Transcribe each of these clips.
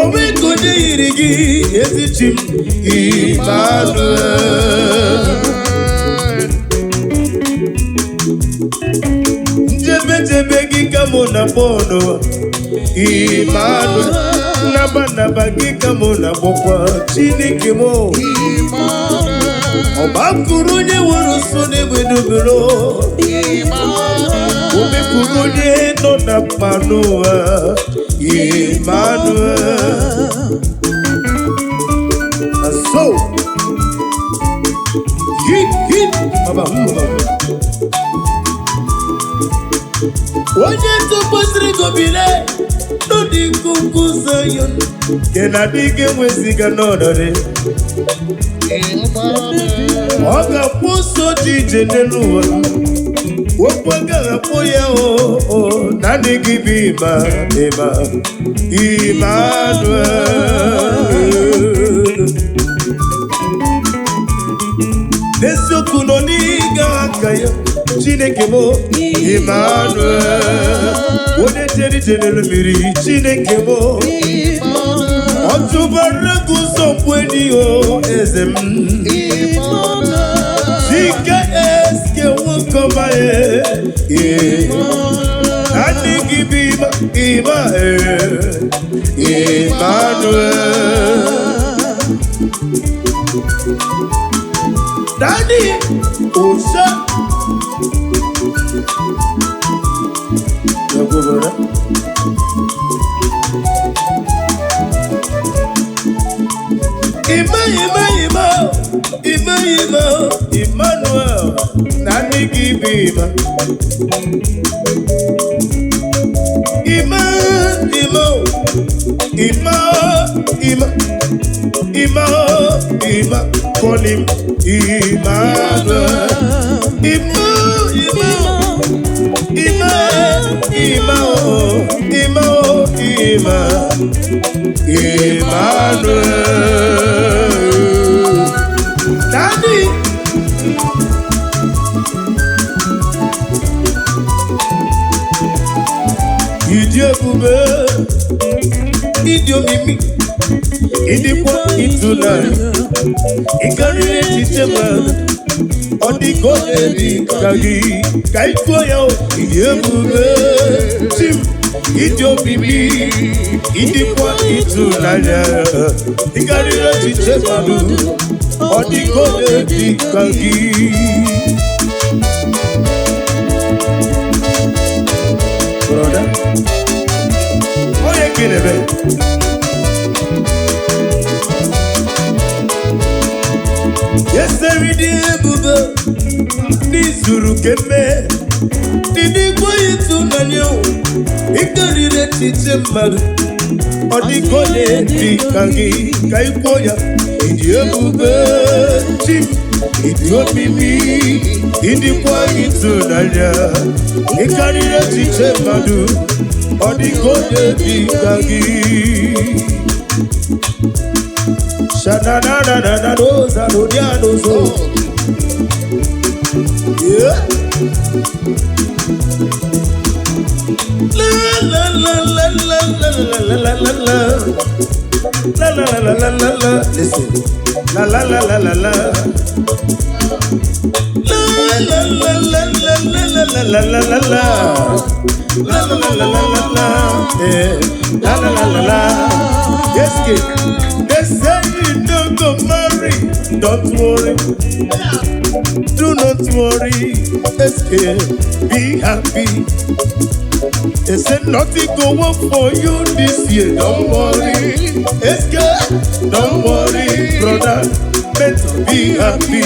Onwe ka onye yiri gị, ezi chi m, Emmanuel. Njebe jebe gị ka mụ na kpọ n'ụwa, Emmanuel. Nnaba nnaba gị ka mụ na kpọkwa, Chineke m. Ọgbakụrụ onye nwere nso n'egbe dubere. Omepụrụ onye nọ na mkpa n'ụwa, Emmanuel. Na so. Hit, hit, baba, baba. Onye tụkwasịrị gị obi le n'ụdị nkuku Zion, nke na-adịghị enweziga n'ọnọdụ. Ọ ga-akwụ ụsọ dị ije n'elu ụwa. Okwu agaghị akpọ ya o, naanị gị bụ ịma ịma, Emmanuel. N'eziokwu nọ n'ịga aka ya, Chineke m, Emmanuel. Onye jere ije n'elu mmiri, Chineke m. Ọ tụbara gị ụzọ mgbe enyi o, eze m. Chike eske nwoke ọma e, ee. Naanị gị bụ ịma, ịma e, Emmanuel. Daddy, Osha. Brother. Ima, Ima, Ima, Ima, Ima, Emmanuel. Naanị gị bụ Ima. Ima, Ima, Ima, Ima, Ima, Ima, call him Emmanuel. Ima, Ima, Ima, Ima, oh, Ima, oh, Ima, Emmanuel. Daddy. Ịdị ebube, ịdị omimi, ịdịkwa ịtụnanya, ịkarịrị echiche mmadụ, ọ dịka onye dị ka gị, ka ị tụọ ya o. Ịdị ebube, chi m, ịdị omimi, ịdịkwa ịtụnanya, ịkarịrị echiche mmadụ, ọ dịka onye dị ka gị. Brother, onye kelebe yeseri dị ebube n'izuru keme dị n'igwe ịtụnanya o, ịkarịrị echiche mmadụ, ọ dịka onye dị ka gị, ka ị kwuo ya. Ịdị ebube, chi m, ịdị omimi, ịdịkwa ịtụnanya, ịkarịrị echiche mmadụ, ọ dịka onye dị ka gị. Sha-na-na-na-na-na-no-za-no-dia-no-zo. Yeah. La la la la la la la la la la. La la la la la la la. Listen. La la la la la la. La la la la la la la la la la la. La la la la la la la. Yeah. La la la la la. Yes, kid. They say you don't go marry. Don't worry. Do not worry. SK, be happy. They said nothing go work for you this year. Don't worry. SK, don't worry, brother. Better be happy.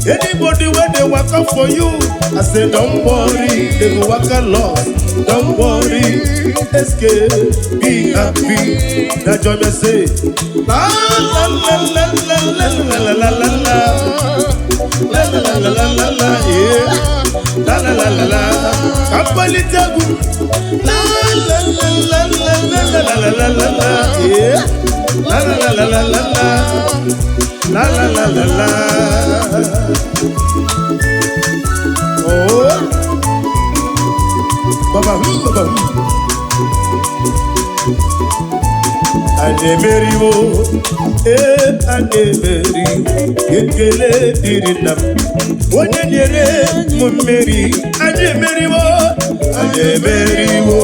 Anybody when they work out for you, I say don't worry, they go work a lot. Don't worry, SK, be happy. That joy me say, la la la la la la la la la la. La la la la la la la, yeah. La la la la la. Kapalitagu. La la la la la la la la la la la, yeah. La la la la la la la. La la la la la. Oh. Baba baba. Anyị emeriwo, ee, anyị emeri. Ekele dịrị nna m, onye nyere m mmeri. Anyị emeriwo, anyị emeriwo,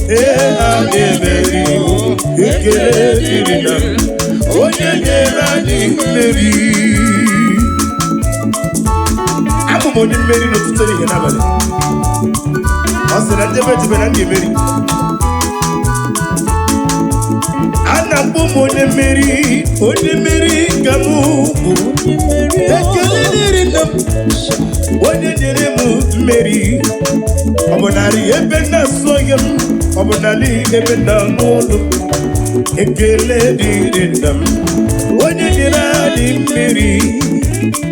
ee, anyị emeriwo. Ekele dịrị nna m, onye nyere anyị mmeri. Abụ m onye mmeri n'ụtụtụ, ehihie, n'abalị. Ọ sị na njebe ejebe na m ga-emeri. A na-akpọ m onye mmeri, onye mmeri ka m bụ. Ekele dịrị nna m, onye nyere m mmeri. Ọ bụ narị ebe na-asụ ya m, ọ bụ narị ebe na-anụ ọnụ. Ekele dịrị nna m, onye nyere anyị mmeri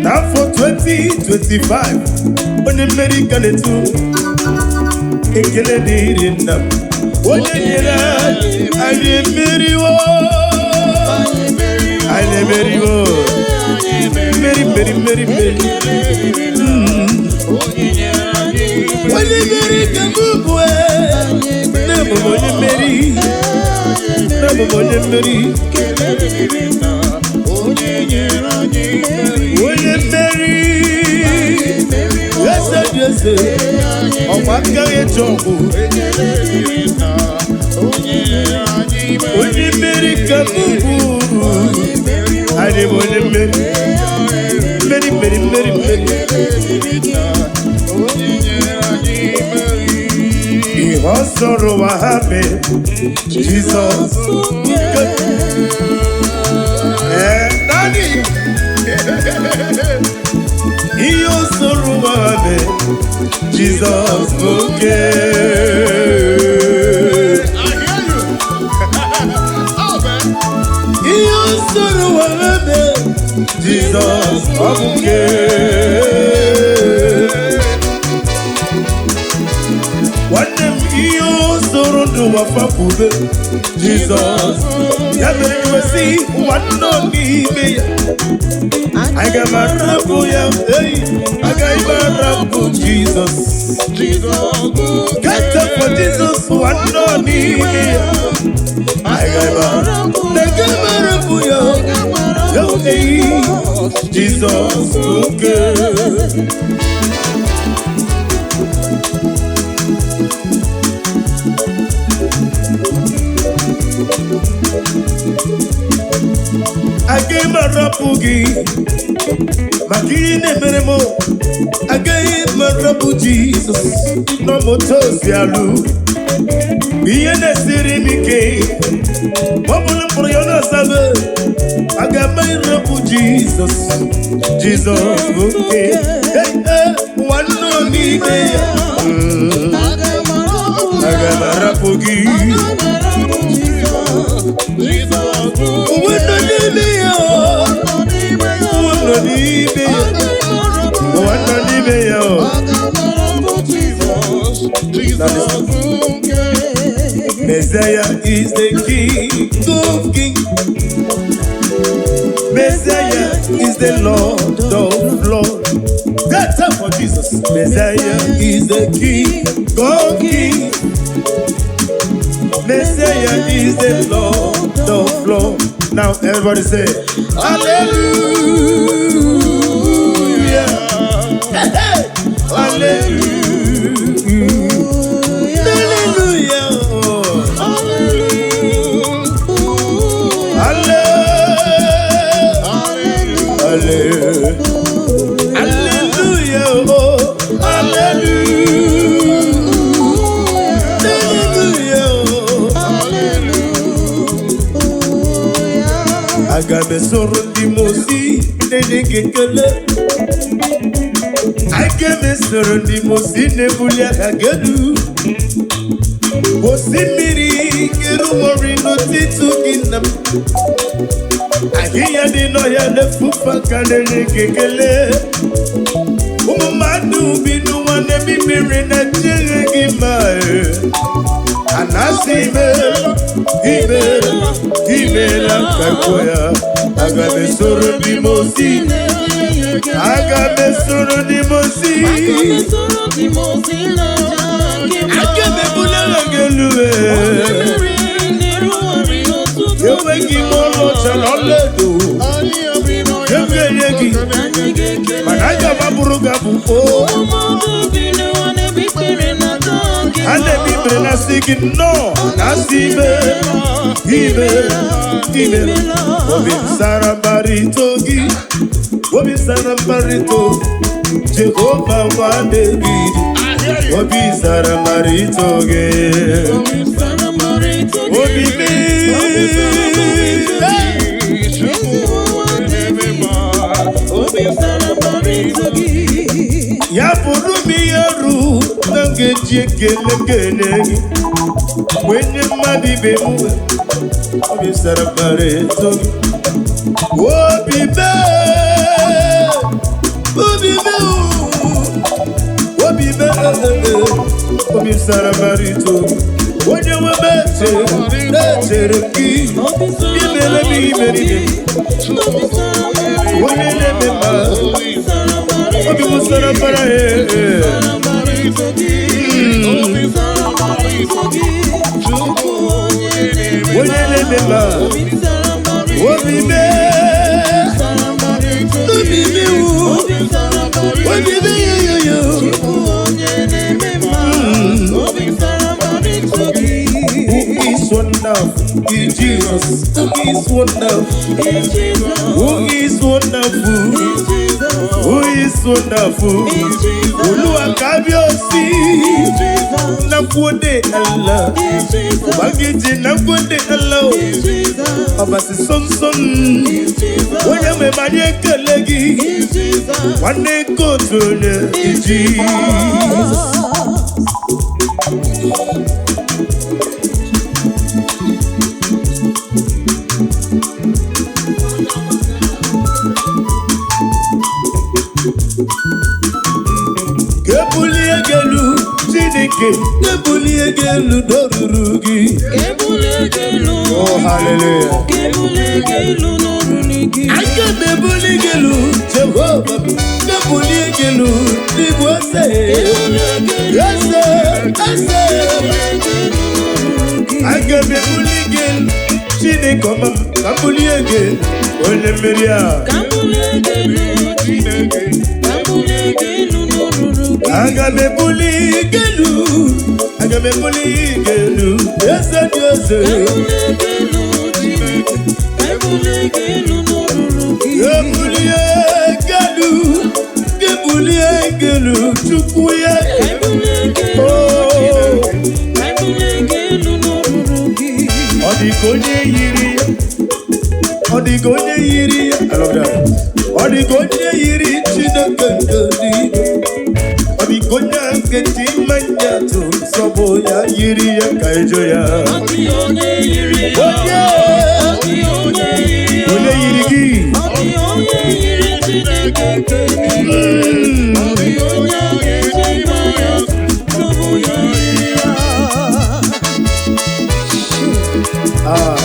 n'afọ 2025. Onye mmeri ka na-etu. Ekele dịrị nna m, onye nyere anyị mmeriwo. Anyị emeriwo, mmeri, mmeri, mmeri, mmeri. Onye mmeri ka m bụ. Nne m bụ onye mmeri, nne m bụ onye mmeri. Onye mmeri, eze dị eze, ọkwa aka eji ọgwụ. Onye mmeri ka m bụ. Anyị bụ onye mmeri, mmeri, mmeri, mmeri, mmeri. Ihe ọ sọrọ ụwa ha mee, Jizọs. Ee, naanị ihe ọ sọrọ ụwa ha mee, Jizọs bụ oke. I hear you. Oh, man. Ihe ọ sọrọ ụwa ha mee, Jizọs ọ bụ nke. Nwanne m, ihe ọ sọrọ ndụ ụwa fapụbe, Jizọs. Ya mere iwesị ụwa nọ n'ime ya, aga m arapụ ya. Ei, agaghị m arapụ Jizọs. Get up for Jesus. Ụwa nọ n'ime ya, agaghị m arapụ, agaghị m arapụ ya. Ei, Jizọs oke. Agaghị m arapụ gị maka ihe na-emere m. Agaghị m arapụ Jizọs n'ọmụta osi alụ ihe na-esiri m ike. Ọ bụrụ mkpụrụ ya na-asabe, aga m arapụ Jizọs. Jizọs bụ nke. Hey, hey, nwanne n'ime ya. Aga m arapụ gị. Uwe nọ n'ime ya, uwe nọ n'ime ya, ụwa nọ n'ime ya o. Messiah is the King of Kings. Messiah is the Lord of Lords. That's up for Jesus. Messiah is the King of Kings. Messiah is the Lord of Lords. Now everybody say, Hallelujah. Hallelujah. Hallelujah. Hallelujah. Hallelujah. Oh, hallelujah. Hallelujah. Aga m esoro ndị mmụọ ozi na-enye gị ekele. Aga m esoro ndị mmụọ ozi na-ebuli aha gị elu. Osimiri kerumori n'ụtụtụ gị nna m. Ahịhịa dị n'ọhịa na-efufe aka na-enye gị ekele. Ụmụ mmadụ bi n'ụwa na-emi mmiri na-echere gị mma. A na-asị imeela, imeela, imeela ka kwuo ya. Aga m esoro ndị mmụọ ozi, aga m esoro ndị mmụọ ozi. Aga m Oh, a na-eme ikpere na-asị gị nnọọ, na-asị imela, imela, imela. Obi m sara mbara ito gị, obi m sara mbara ito Jehova nwa David, obi sara mbara ito gị. Obi m. Ya bụrụ m ihe ru na m ga-eji ekele m ga-enye gị, wee nye mmadụ ibe m, obi sara mbara eto gị. Obi mee, obi mee, obi mee, obi sara mbara eto gị. Onye nwe m echere m gị, imere m imere ime, onye na-eme mma, obi m sara mbara. Onye na-eme mma, obi mee, obi mee, obi mee, yoyoyo. Who is wonderful? Is Jesus. Who is wonderful? Who is wonderful? Who is wonderful? Olúwa kábíyèsí, nagode Allah, Ubangiji nagode Allah, Ọbasi sọnsọn, onye nwe m anyị ekele gị, nwanne nke otu onye Jizọs. Ka ebulie gị elu, Chineke, ka ebulie gị elu n'olulu gị. Oh, hallelujah. Aga m ebuli gị elu, Jehova, ka ebulie gị elu n'igwe ose. Eze, eze. Aga m ebuli gị elu, Chineke ọma m, ka m bulie gị elu, onye mmeri a. Aga m ebuli gị elu, aga m ebuli gị elu, eze dị eze. Ebulie gị elu, ebulie gị elu, Chukwu ya. Oh, ọ dị ka onye yiri ya, ọ dị ka onye yiri ya. I love that. Ọ dị ka onye yiri Chineke nke eluigwe. Ọ dị ka onye nkeji mmanya tụrụ sọbụ ya yiri ya ka ejo ya. Onye onye yiri gị. Ah.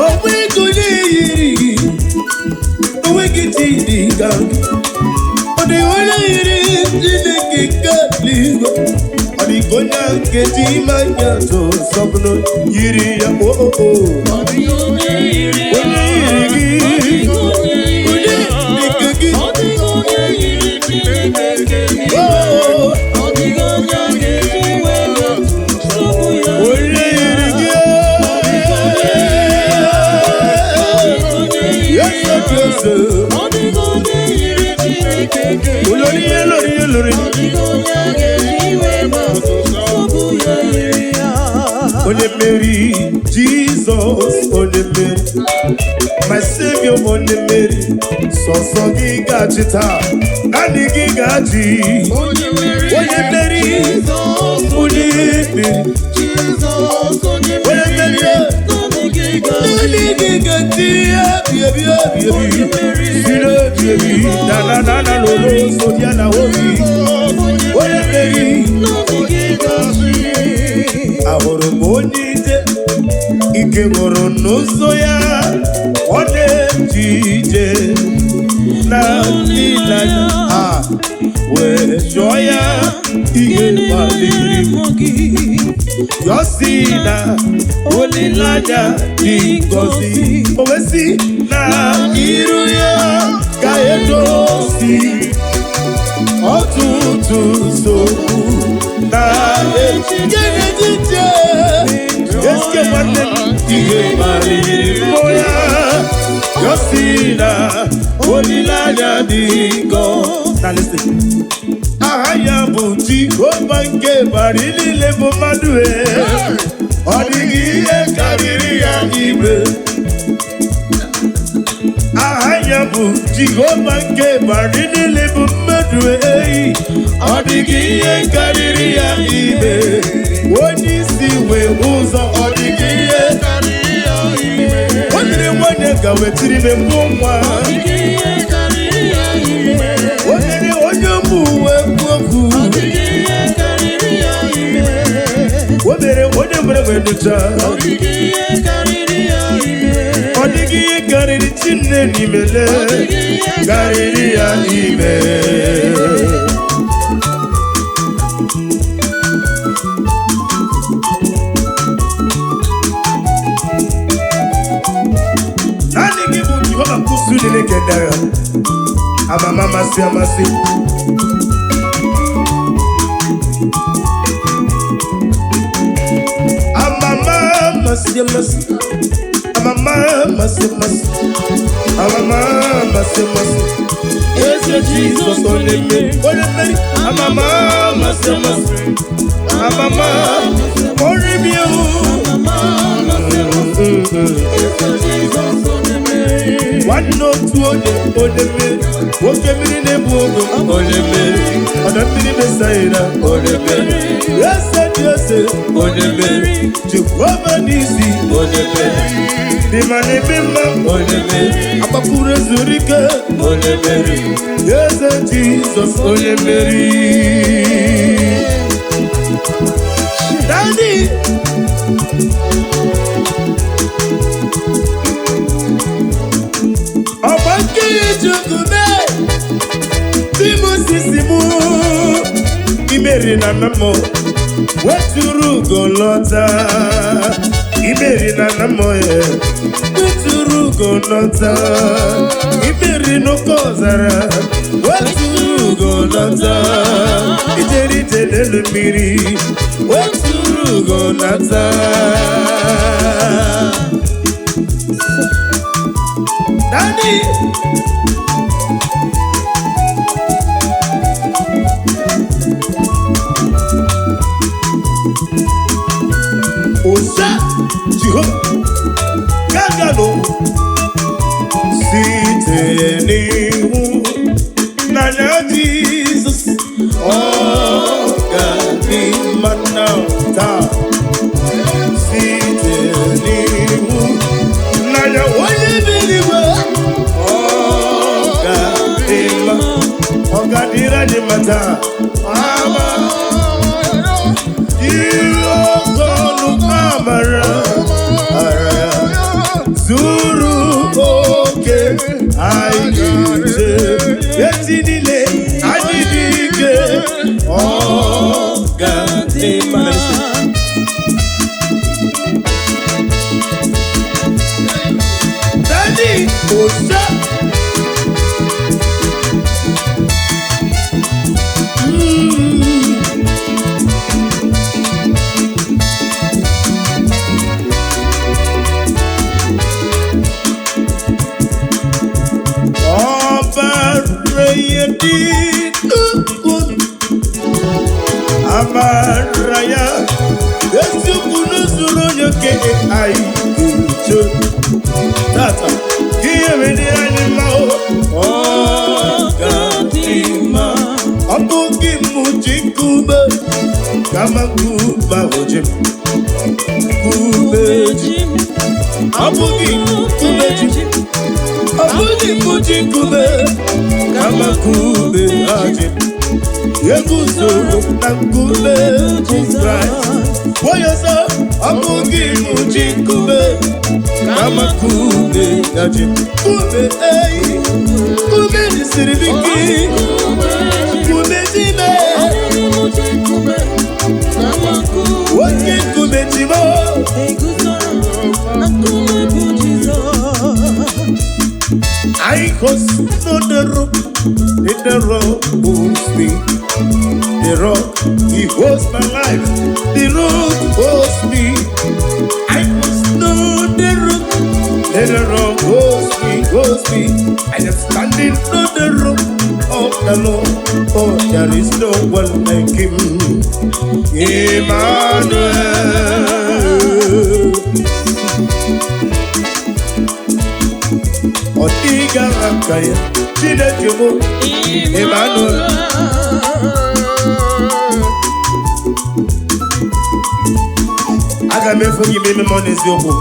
Onweghị onye yiri gị, onweghị chi dị ka gị. Ọ dịghị onye yiri Chineke nke eluigwe. Ọ dịghị onye nkeji mmanya tụrụ sọbụrụ yiri ya. Oh, oh, oh. Onye yiri gị, onye dịka gị. Oh, onye yiri gị. Yes, yes, yes. Olórí, olórí, olórí. Onye mmeri, Jizọs, onye mmeri. My Savior, onye mmeri. Sọsọ gị ga-achị taa, naanị gị ga-achị. Onye mmeri, onye mmeri. Onye mmeri, naanị gị ga-achị. Ebi, ebi, ebi, ebi. Sire ebi, ebi. Na na na na lolo, sodia na obi. Onye mmeri. Ahụrụ m onye ije ike gwụrụ n'ụzọ ya, ọ na-eji ije na ịlanya a wee jụọ ya ihe kpaliri m. Yọsi na olileanya dị ngọzi. O wee sị na iru ya ga-edozi ọtụtụ nsogbu na echiche. Eske nwanne m ihe maliri mmụọ ya. Yọsi na olileanya dị ngọzi. Na listen. Aha ya bụ Jehova nke gbara niile bụ mmadụ e. Ọ dịghị ihe karịrị ya igwe. Aha ya bụ Jehova nke gbara niile bụ mmadụ e. Ọ dịghị ihe karịrị ya ime. Onye isi wee ụzọ, ọ dịghị ihe Karịrị ya ime. O nyere nwanyị ka wetiri ime mbụ nwa. Dịghị ihe karịrị ya ime. O nyere onye ụmụ uwe okwu. Dịghị ihe karịrị ya ime. O mere onye nwere wee nụcha. Dịghị ihe karịrị ya ime. Ọ dịghị ihe karịrị Chinne n'imele karịrị ya ime. Naanị gị bụ Jehova kwụsị niile kedara amama amasị amasị. Amama amasị amasị. Amama amasị amasị. Amama amasị amasị. Eze Jizọs onye mmeri, onye mmeri. Amama amasị amasị. Amama orimi o. Nwanne otu onye onye mmeri, nwoke mmiri na-ebu ogo onye mmeri, ọdọ mmiri Mesaịra onye mmeri, eze dị eze onye mmeri, Jehova n'isi onye mmeri, dị ma na-eme mma onye mmeri, agbapụrụ ezuru ike onye mmeri, eze Jizọs onye mmeri. Daddy! Ọgba nkiri chukwu mee tí mo sì sì mú imeri na nna m weturu ugo lọta. Imeri na nna m weturu ugo lọta. Imeri n'oke ọzara weturu ugo lọta. Ijeri ije n'elu mmiri weturu ugo lọta. Daddy! Osa Jehova gagano site n'ihu n'anya Jizọs ọ ga-adị mma na taa. Site n'ihu n'anya onye bi n'igwe ọ ga-adị mma, ọ ga-adịrị anyị mma taa. Ama ihe oke ọnụ amara ara ya zuru oke anyị ga-eje eti niile anyị dị ike ọ ga-adị mma. Daddy, Osa. Ọbara ya dị ukwuu, amara ya eziokwu n'usoro onye okenye anyị uche tata ka ihe mere anyị mma o. Ọ ga-adị mma. Ọ bụghị m ji nkume kama nkume ahụ ji m nkume ji m. Ọ bụghị nkume ji m. Ọ bụghị m ji nkume kama nkume ahụ ji m. Eguzoro na nkume bụ Kraịst. Onye ọzọ, ọ bụghị m ji nkume kama nkume ya ji m. Nkume eyi, nkume siri m ike, nkume ji mee. Nwoke Chimo. Eguzoro na nkume bụ Jizọs. I host on the rock, in the rock holds me. The rock, he holds my life. The rock holds me. I must know the rock. The rock holds me, holds me. I am standing on the rock of the Lord. Oh, there is no one like him. Emmanuel. Ọ dịghị aka ya, Chineke mụ, Emmanuel. Aga m efe gị ma ime m ọ n'eziokwu.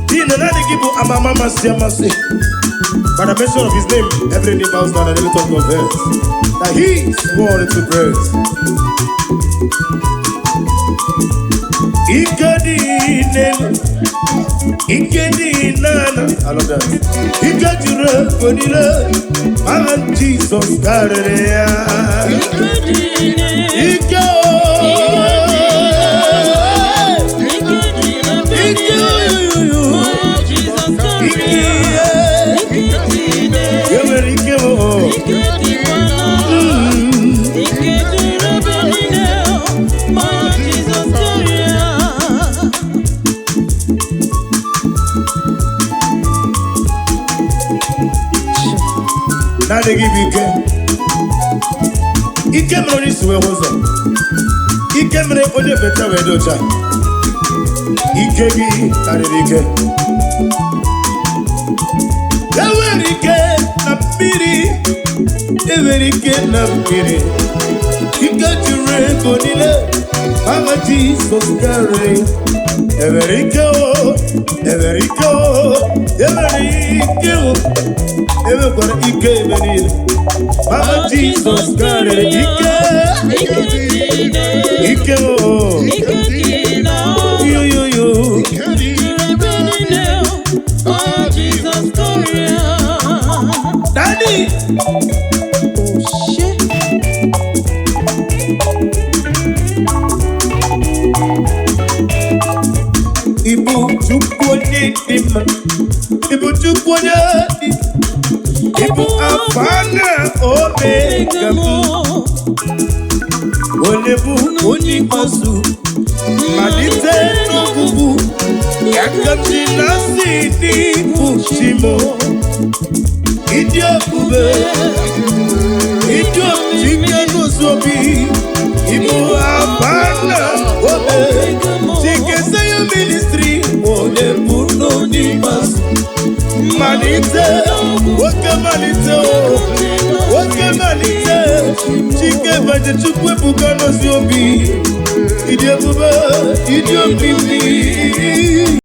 N'ihi na naanị gị bụ amama amasị amasị. By the mention of his name, every knee bows down and every tongue confess that he is worthy to praise. Ike dị n'elu, ike dị n'ala. I love that. Ike juru ego niile, aha Jizọs karịrị ya. Ike dị n'elu, Ike o! ike dị n'ebe Ike niile. oyoyo! Mmụọ Jizọs Ike karịrị ya. Ike dị n'elu, e nwere ike o! ike dịkwa n'ala. Ike dị n'ebe niile. Mmụọ Jizọs karịrị ya. Naanị gị bụ ike. Ike mere onye isi wee hụ ụzọ. Ike mere onye beta wee dị ọcha. Ike gị karịrị ike. Enwere ike na mmiri. Enwere ike na mmiri. Ike juru ego niile. Aha Jizọs karịrị. Enwere ike o. Enwere ike o. Enwere ike o. Enwekwara ike ebe niile. Aha Jizọs karịrị ike. Ike dị n'elu, Ike o. ike dị n'ala. Yo yo yo. Ebe niile, ọ Jizọs karịrị ya. Daddy. Shit. Ibu Chukwu onye dị mma. Ibu Chukwu onye dị. Ibu Alfa na Omega m. Onye bụ onye ikpeazụ. Malite n'ọgwụgwụ. Ya ka m ji na-asị n'ịbụ chi m. Ịdị ebube. Ịdị ike n'ụzọ obi. Ibu Alfa na Omega. Chike Zion Ministry. Onye bụ onye ikpeazụ. Malite, nwoke malite o, nwoke malite, Chike baje Chukwu ebuka n'ozi obi, ịdị ebube, ịdị omimi.